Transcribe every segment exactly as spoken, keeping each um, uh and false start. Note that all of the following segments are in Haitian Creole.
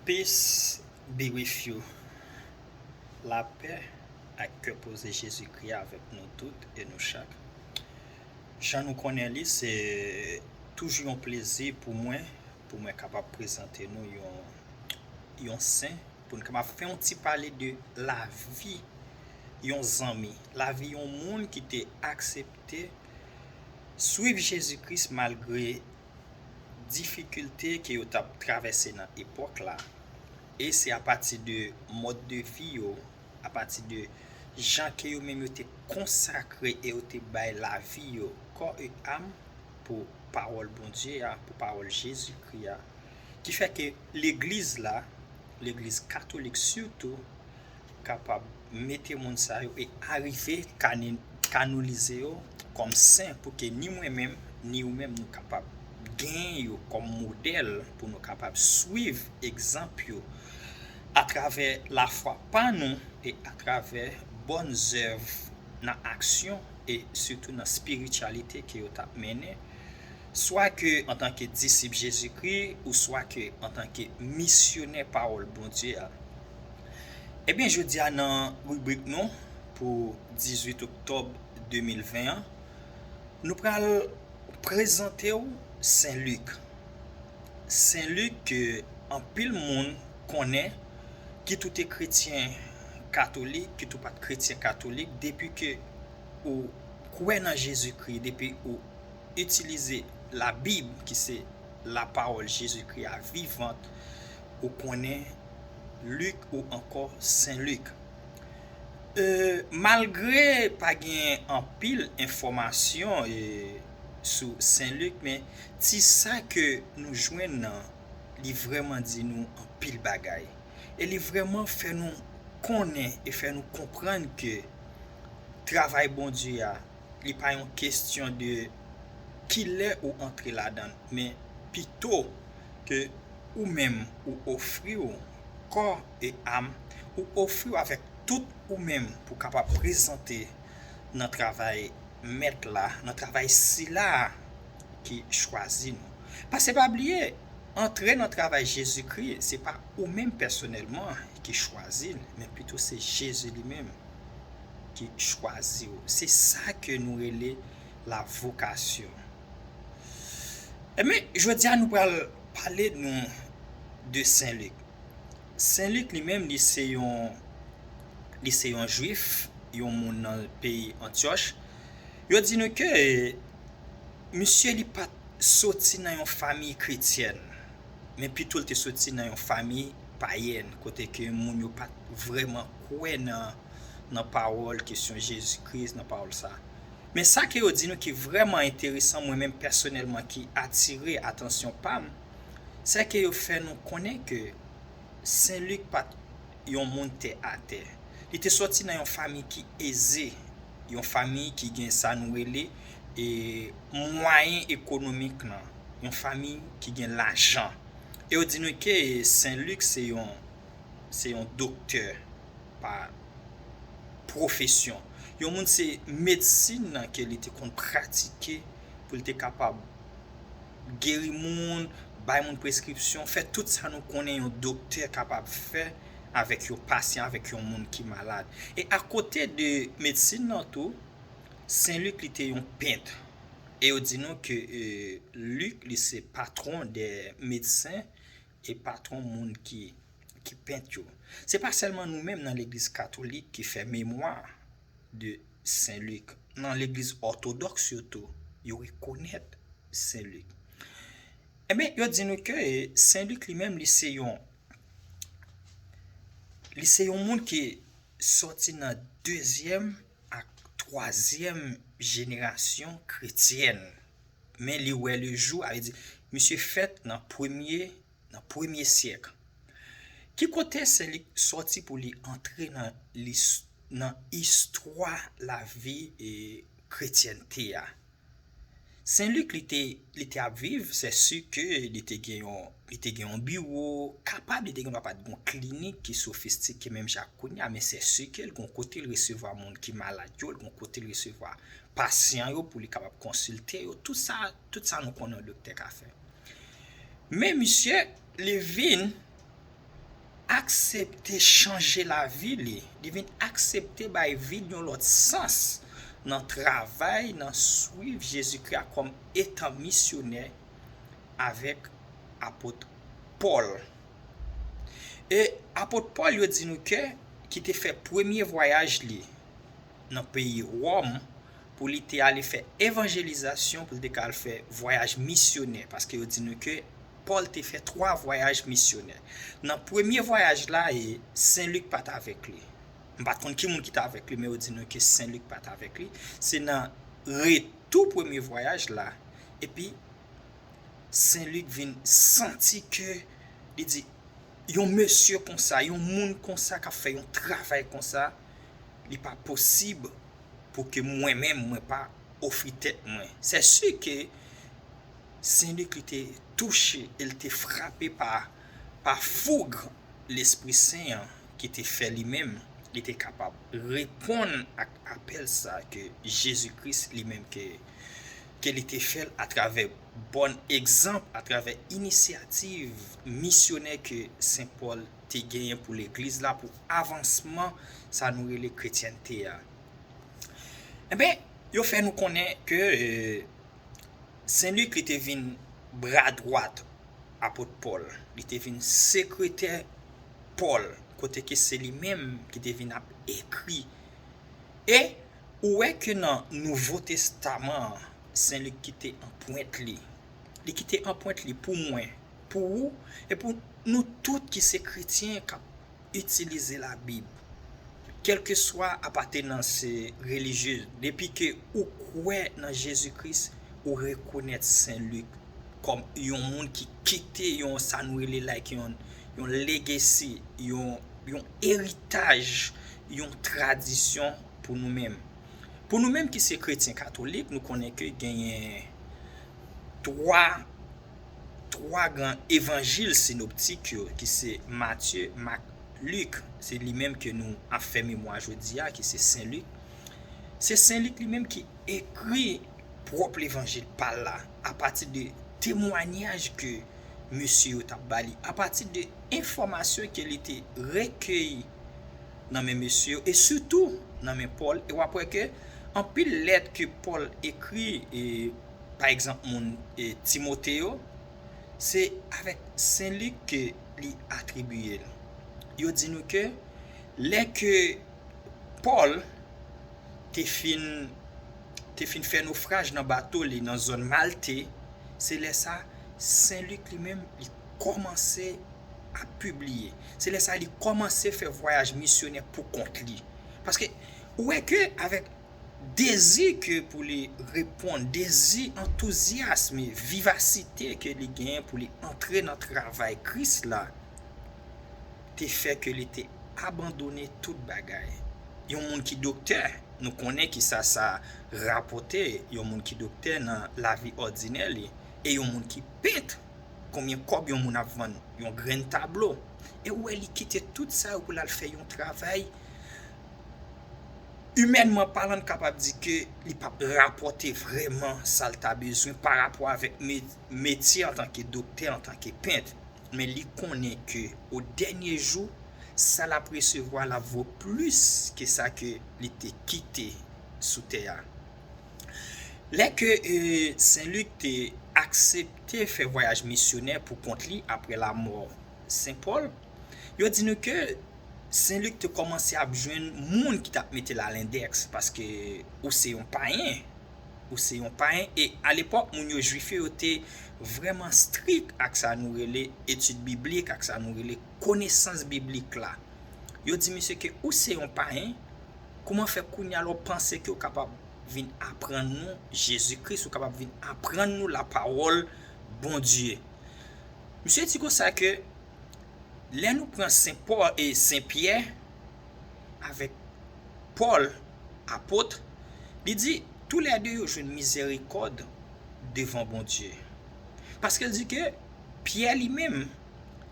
Peace be with you. Lapè ak kè poze Jezikri avèk nou tout e nou chak. Jan nou konnen li, se toujou yon plezi pou mwen, pou mwen kapab prezante nou yon, yon sen, pou n kapab fè yon ti pale de lavi yon zanmi, lavi yon moun ki te aksepte swiv Jezi Kris malgre difikilte ke yo t ap travèse nan epòk la. E se apati de mòd de vi yo, apati de jan ke yo menm yo te konsakre e yo te bay lavi yo, kò e am, pou pawòl Bondye a, pou pawòl Jezikri a, ki fè ke legliz la, legliz katolik sitou, kapab mete moun sa yo e arive kane-, kanonize yo kòm sen, pou ke ni mwen menm, ni ou menm, nou kapab genyen yo kòm modèl, pou nou kapab swiv egzanp yo atravè lafwa pa nou e atravè bòn zèv nan aksyon e sitou nan espirityalite ke yo t ap mennen, swa ke antanke disip Jezikri ou swa ke antanke misyonè pawòl Bondye a. Ebyen, jodi a nan ribrik nou pou dizuit oktòb de mil ven an, nou pral prezante w Sen Lik. Sen Lik ke anpil moun konnen, kit ou te kretyen katolik, kit ou pa t kretyen katolik, depi ke ou kwè nan Jezikri, depi ou itilize Labib, ki se lapawòl Jezikri a vivant, ou konnen Lik ou ankò Sen Lik. E, malgre pa gen anpil enfòmasyon, e, sou Sen Lik, men ti sa ke nou jwenn nan, li vrèman di nou anpil bagay. E li vrèman fè nou konnen e fè nou konprann ke travay Bondye a, li pa yon kesyon de kilè ou antre ladan l, men pito ke ou menm ou ofri w kò e am, ou ofri w avèk tout ou menm pou kapab prezante nan travay Mèt la, nan travay Sila a ki chwazi nou. Paske pa bliye, antre nan travay Jezikri, se pa ou menm pèsonèlman ki chwazi l, men pito se Jezi li menm ki chwazi w. Se sa ke nou rele la vokasyon. Ebyen, jodi a nou pral pale nou de Sen Lik. Sen Lik li menm, li se yon, li se yon jwif, yon moun nan peyi Antyòch. Yo di nou ke, e, misye li pa t soti nan yon fanmi kretyèn, men pito l te soti nan yon fanmi payèn, kote ke moun yo pa t vrèman kwè nan, nan pawòl, kesyon Jezi Kris, nan pawòl sa. Men sa ke yo di nou ki vrèman enteresan, mwen menm pèsonèlman, ki atire atansyon pa m, se ke yo fè nou konnen ke Sen Lik pa t yon moun tè atè. Li te soti nan yon fanmi ki eze, yon fanmi ki gen sa nou rele, e, mwayen ekonomik lan, yon fanmi ki gen lajan. E yo di nou ke Sen Lik se yon, se yon doktè pa pwofesyon. Yon moun se medsin nan ke li te konn pratike pou li te kapab geri moun, bay moun preskripsyon, fè tout sa nou konnen yon doktè kapab fè avèk yon pasyan, avèk yon moun ki malad. E akote de medsin nan tou, Sen Lik li te yon pent. E yo di nou ke, e, Lik li se patwon dè medsen e patwon moun ki, ki pent yo. Se pa sèlman nou menm nan legliz katolik ki fè memwa de Sen Lik. Nan legliz òtodòks yo tou, yo rekonèt Sen Lik. Ebyen, yo di nou ke, e, Sen Lik li menm, li se yon, li se yon moun ki sòti nan dezyèm ak twazyèm jenerasyon kretyèn. Men li wè lejou, sa vle di, misye fèt nan premye, nan premye syèk. Ki kote Sen Lik sòti pou li antre nan lis-, nan istwa lavi, e, kretyènte a? Sen Lik, li te, li te ap viv, se si ke li te gen yon, li te gen yon biwo, kapab li te gen, pa t gen yon klinik ki sofistike menm jan ak kounye a, men se si ke l gen yon kote l resevwa moun ki malad yo, l gen yon kote l resevwa pasyan yo pou li kapab konsilte yo, tout sa, tout sa nou konnen yon doktè ka fè. Men misye, li vin aksepte chanje lavi li, li vin aksepte bay vi l yon lòt sans nan travay, nan swiv Jezikri a kòm etan misyonè avèk apot Pòl. E apot Pòl, yo di nou ke, ki te fè premye vwayaj li nan peyi Wòm pou li te ale fè evanjelizasyon, pou li te ka al fè vwayaj misyonè, paske yo di nou ke Pòl te fè twa vwayaj misyonè. Nan premye vwayaj la, e Sen Lik pa t avèk li. M pa t konn ki moun ki t avèk li, men yo di nou ke Sen Lik pa t avèk li. Se nan retou premye vwayaj la, epi Sen Lik vin santi ke li di, yon mesye konsa, yon moun konsa k ap fè yon travay konsa, li pa posib pou ke mwen menm, mwen pa ofri tèt mwen. Se si ke Sen Lik li te touche e l te frape pa, pa foug Lespri Sen an ki te fè li menm, li te kapab reponn ak apèl sa ke Jezi Kris li menm ke, ke li te fè l atravè bòn egzanp, atravè inisyativ misyonè ke Sen Pòl te genyen pou legliz la, pou avansman sa nou rele kretyènte a. Enben, yo fè nou konnen ke, e, Sen Lik li te vin bra dwat apot Pòl. Li te vin sekretè Pòl, kote ke se li menm ki te vin ap ekri. E ou wè ke nan Nouvo Testaman an, Sen Lik kite anpwent li. Li kite anpwent li pou mwen, pou ou, e pou nou tout ki se kretyen k ap itilize Labib. Kèlkeswa apatenans relijyez, depi ke ou kwè nan Jezi Kris, ou rekonèt Sen Lik kòm yon moun ki kite yon, sa nou rele like, yon, yon legacy, yon, yon eritaj, yon tradisyon pou nou menm. Pou nou menm ki se kretyen katolik, nou konnen ke genyen twa, twa gran evanjil sinoptik yo, ki se Matye, Mak, Lik. Se li menm ke nou ap fè memwa jodi a, ki se Sen Lik. Se Sen Lik li menm ki ekri pwòp levanjil pa l la, apati de temwanyaj ke mesye yo t ap ba li, apati de enfòmasyon ke li te rekeyi nan men mesye yo, e sitou nan men Pòl. E w ap wè ke anpil lèt ke Pòl ekri, e, pa egzanp, moun, e, Timote yo, se avèk Sen Lik ke li atribiye l. Yo di nou ke lè ke Pòl te fin, te fin fè nofraj nan bato li nan zòn Malte, se lè sa Sen Lik li menm li kòmanse ap pibliye. Se lè sa li kòmanse fè vwayaj misyonè pou kont li. Paske ou wè ke avèk dezi ke pou li reponn, dezi, antouzyasm, vivasite ke li genyen pou li antre nan travay Kris la, te fè ke li te abandone tout bagay. Yon moun ki doktè, nou konnen ki sa sa rapòte, yon moun ki doktè nan lavi òdinè li, e yon moun ki pent, konbyen kòb yon moun ap vann yon grenn tablo? E ou wè li kite tout sa yo pou l al fè yon travay, imènman palan, n kapab di ke li p ap rapòte vrèman sa l ta bezwen pa rapò avèk me-, metye antanke doktè, antanke pent. Men li konnen ke o dènye jou, sa l ap resevwa la vo plis ke sa ke li te kite sou tè a. Lè ke, e, Sen Lik te aksepte fè vwayaj misyonè pou kont li apre lamò Sen Pòl, yo di nou ke Sen Lik te kòmanse ap jwenn moun ki t ap mete l alendèks, paske ou se yon payen. Ou se yon payen. E alepòk, moun yo, jwif yo, yo te vrèman strik ak sa nou rele etid biblik, ak sa nou rele konesans biblik la. Yo di misye ke ou se yon payen, kouman fè kounye a la w panse ke w kapab vin aprann nou Jezi Kris, ou kapab vin aprann nou lapawòl Bondye? Misye di konsa ke lè nou pran Sen Pòl e Sen Pyè avèk Pòl, apot, li di, toulède yo jwenn mizèrikòd devan Bondye. Paske l di ke Pyè li menm,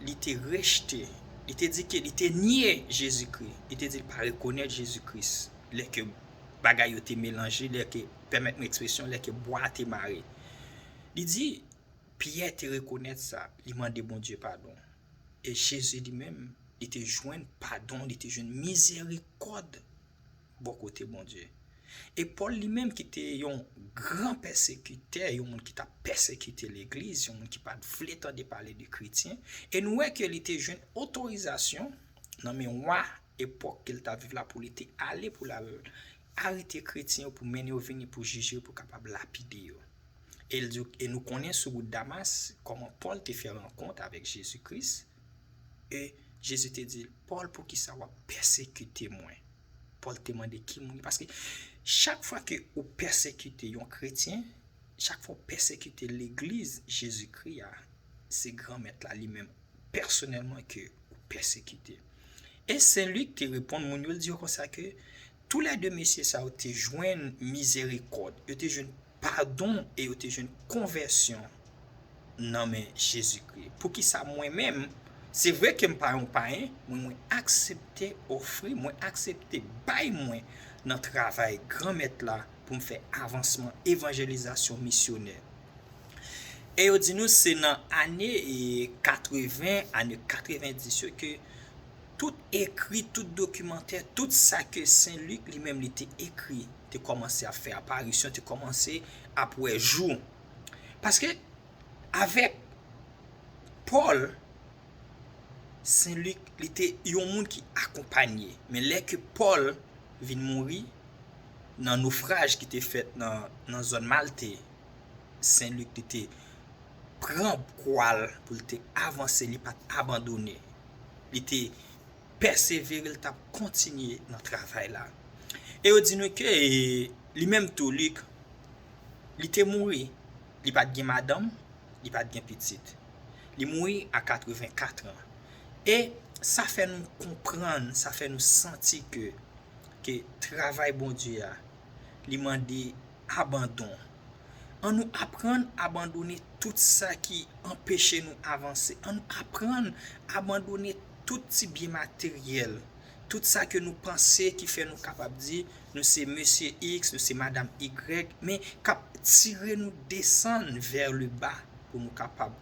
li te rejte, li te di ke li te nye Jezikri, li te di l pa rekonèt Jezi Kris. Lè ke bagay yo te melanje, lè ke, pèmèt mwen ekspresyon, lè ke bwa te mare. Li di, Pyè te rekonèt sa, li mande Bondye padon. E Jezi li menm, li te jwenn padon, li te jwenn mizerikòd bò kote Bondye. E Pòl li menm ki te yon gran pèsekitè, yon moun ki t ap pèsekite legliz, yon moun ki pa t vle tande pale de kretyen, e nou wè ke li te jwenn otorizasyon nan men wa epòk ke l t ap viv la pou li te ale pou l al arete kretyen yo, pou mennen yo vini, pou jije yo, pou kapab lapide yo. E, l di, e nou konnen sou wout Damas, kòman Pòl te fè rankont avèk Jezi Kris, e Jezi te di l, Pòl, poukisa w ap pèsekite mwen? Pòl te mande ki moun li, paske chak fwa ke ou pèsekite yon kretyen, chak fwa ou pèsekite legliz Jezikri a, se Granmèt la li menm pèsonèlman ke ou pèsekite. E Sen Lik te reponn moun yo, l di yo konsa ke toulède mesye sa yo te jwenn mizerikòd, yo te jwenn padon e yo te jwenn konvèsyon nan men Jezikri. Poukisa mwen menm, se vre ke m pa yon payen, mwen, mwen aksepte ofri, mwen aksepte bay mwen nan travay Granmèt la pou m fè avansman evanjelizasyon misyonè. E yo di nou se nan ane, e, katreven, ane katrevendis yo ke tout ekri, tout dokimantè, tout sa ke Sen Lik li menm li te ekri, te kòmanse ap fè aparisyon, te kòmanse ap wè jou. Paske avèk Pòl, Sen Lik, li te yon moun ki akonpanye. Men lè ke Pòl vin mouri nan nofraj ki te fèt nan, nan zòn Malte, Sen Lik, li te pran kwa l pou l te avanse, li pa t abandone. Li te pèsevere, li t ap kontinye nan travay la. E yo di nou ke, e, li menm tou, Lik, li te mouri. Li pa t gen madanm, li pa t gen pitit. Li mouri a katreven kat an. E sa fè nou konprann, sa fè nou santi ke, ke travay Bondye a, li mande abandon. An nou aprann abandone tout sa ki anpeche nou avanse. An nou aprann abandone tout ti byen materyèl. Tout sa ke nou panse ki fè nou kapab di nou se mesye X, nou se madanm Y, men k ap tire nou desann vers le bas pou nou kapab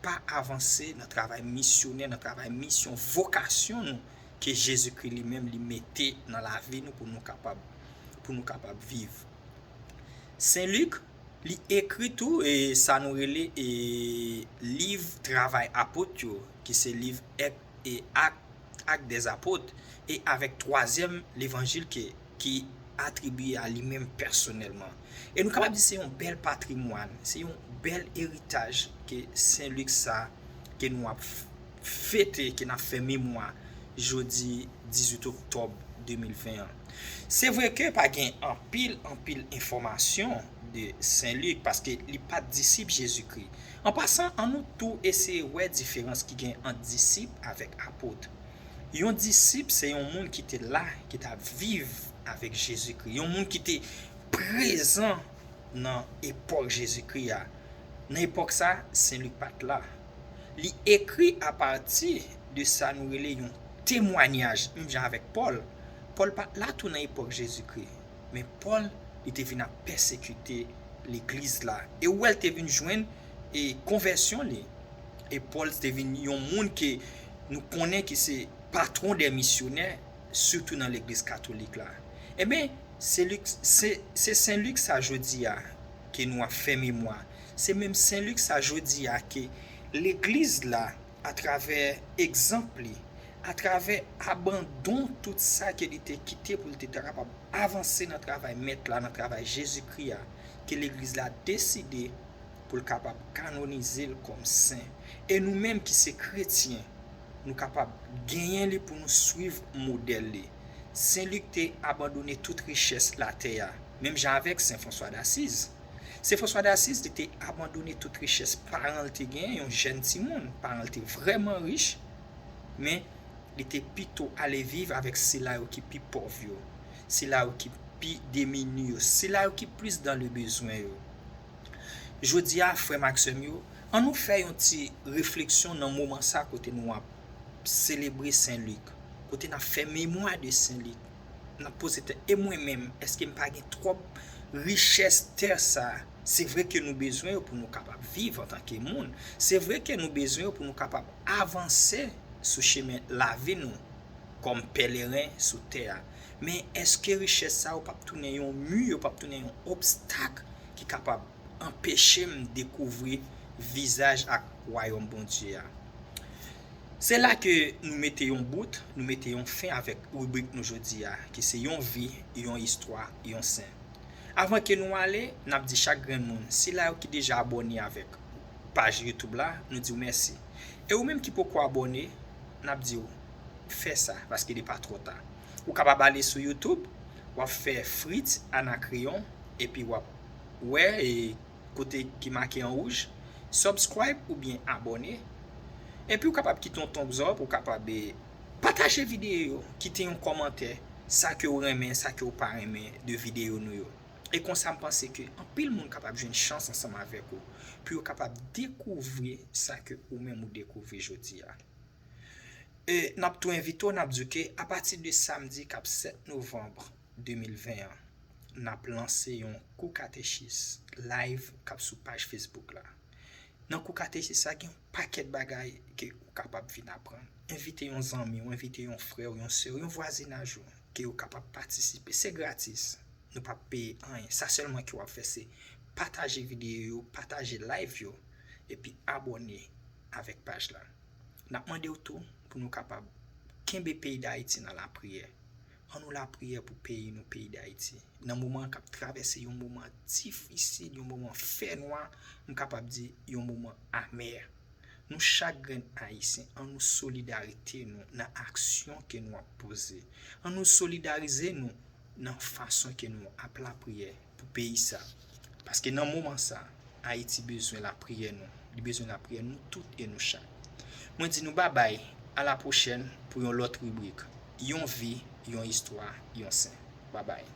pa avanse nan travay misyonè, nan travay misyon, vokasyon nou ke Jezikri li menm li mete nan lavi nou pou nou kapab, pou nou kapab viv. Sen Lik, li ekri tou, e sa nou rele, e, liv Travay Apot yo, ki se liv Èk, e, Ak, Ak dèz Apot, e avèk twazyèm levanjil ke, ki atribiye a li menm pèsonèlman. E nou kapab di se yon bèl patrimwàn, se yon bèl eritaj ke Sen Lik sa, ke nou ap f-, fete, ke n ap fè memwa jodi dizuit oktòb de mil ven an. Se vre ke pa gen anpil, anpil enfòmasyon de Sen Lik, paske li pa t disip Jezikri. An pasan, an nou tou eseye wè diferans ki gen ant disip avèk apot. Yon disip se yon moun ki te la, ki t ap viv avèk Jezikri, yon moun ki te prezan nan epòk Jezikri a. Nan epòk sa, Sen Lik pa t la. Li ekri apati de sa nou rele yon temwayaj, menm jan avèk Pòl. Pòl pa t la tou nan epòk Jezikri, men Pòl, li te vin ap pèsekite legliz la. E ou wè l te vin jwenn, e, konvèsyon li. E Pòl te vin yon moun ke nou konnen ki se patwon dè misyonè, sitou nan legliz katolik la. Ebyen, se Lik, se, se Sen Lik sa jodi a ke nou ap fè memwa. Se menm Sen Lik sa jodi a ke legliz la, atravè egzanp li, atravè abandon tout sa ke li te kite pou li te kapab avanse nan travay Mèt la, nan travay Jezikri a, ke legliz la deside pou l kapab kanonize l kòm sen. E nou menm ki se kretyen, nou kapab genyen li pou nou swiv modèl li. Sen Lik te abandone tout richès latè a, menm jan avèk Sen Franswa Dasiz. Sen Franswa Dasiz, li te abandone tout richès paran l te genyen, yon jèn timoun. Paran l te vrèman rich, men li te pito ale viv avèk sila yo ki pi pòv yo, sila yo ki pi demini yo, sila yo ki plis dans le besoin yo. Jodi a, frè m ak sè m yo, an nou fè yon ti refleksyon nan moman sa kote nou ap selebre Sen Lik, kote n ap fè memwa de Sen Lik. N ap poze tèt, e mwen menm, èske m pa gen twòp richès tè sa? Se vre ke nou bezwen yo pou nou kapab viv antanke moun. Se vre ke nou bezwen yo pou nou kapab avanse sou chemen lavi nou kòm pèleren sou tè a. Men èske richès sa yo p ap tounen yon mi, yo p ap tounen yon obstak ki kapab anpeche m dekouvri vizaj ak wayòm Bondye a? Se la ke nou mete yon bout, nou mete yon fen avèk ribrik nou jodi a, ki se yon vi, yon istwa, yon sen. Avan ke nou ale, n ap di chak grenn moun, sila yo ki deja abòne avèk paj YouTube la, nou di w mèsi. E ou menm ki poko abòne, n ap di w fè sa, paske li pa twò ta. Ou kapab ale sou YouTube, w ap fè Fritz Anacréon, epi w ap wè e kote ki make an wouj, subscribe oubyen abòne. Epi ou kapab kite yon thumbs up, ou kapab e, pataje videyo yo, kite yon kòmantè, sa ke w renmen, sa ke w pa renmen de videyo nou yo. E konsa m panse ke anpil moun kapab jwenn chans ansanm avèk ou, pou yo kapab dekouvri sa ke ou menm ou dekouvri jodi a. E n ap tou envite w, n ap di w ke apati de samdi k ap sèt novanm de mil ven an, n ap lanse yon kou katechis live k ap sou paj Facebook la. Nan kou katechis sa, gen yon pakèt bagay ke ou kapab vin aprann. Envite yon zanmi w, envite yon frè w, yon sè w, yon vwazinaj ou, ke yo kapab patisipe. Se gratis. Nou p ap peye anyen. Sa sèlman ke w ap fè, se pataje videyo yo, pataje live yo, epi abòne avèk paj la. N ap mande w tou pou nou kapab kenbe peyi Dayiti nan lapriyè. Ann nou lapriyè pou peyi nou, peyi Dayiti. Nan moman k ap travèse yon moman difisil, yon moman fènwa, m kapab di yon moman amè. Nou chak grenn Ayisyen, ann nou solidarite nou nan aksyon ke nou ap poze. Ann nou solidarize nou nan fason ke nou ap lapriyè pou peyi sa. Paske nan moman sa, Ayiti bezwen lapriyè nou. Li bezwen lapriyè nou tout e nou chak. Mwen di nou babay, a la pwochèn pou yon lòt ribrik. Yon vi, yon istwa, yon sen. Babay.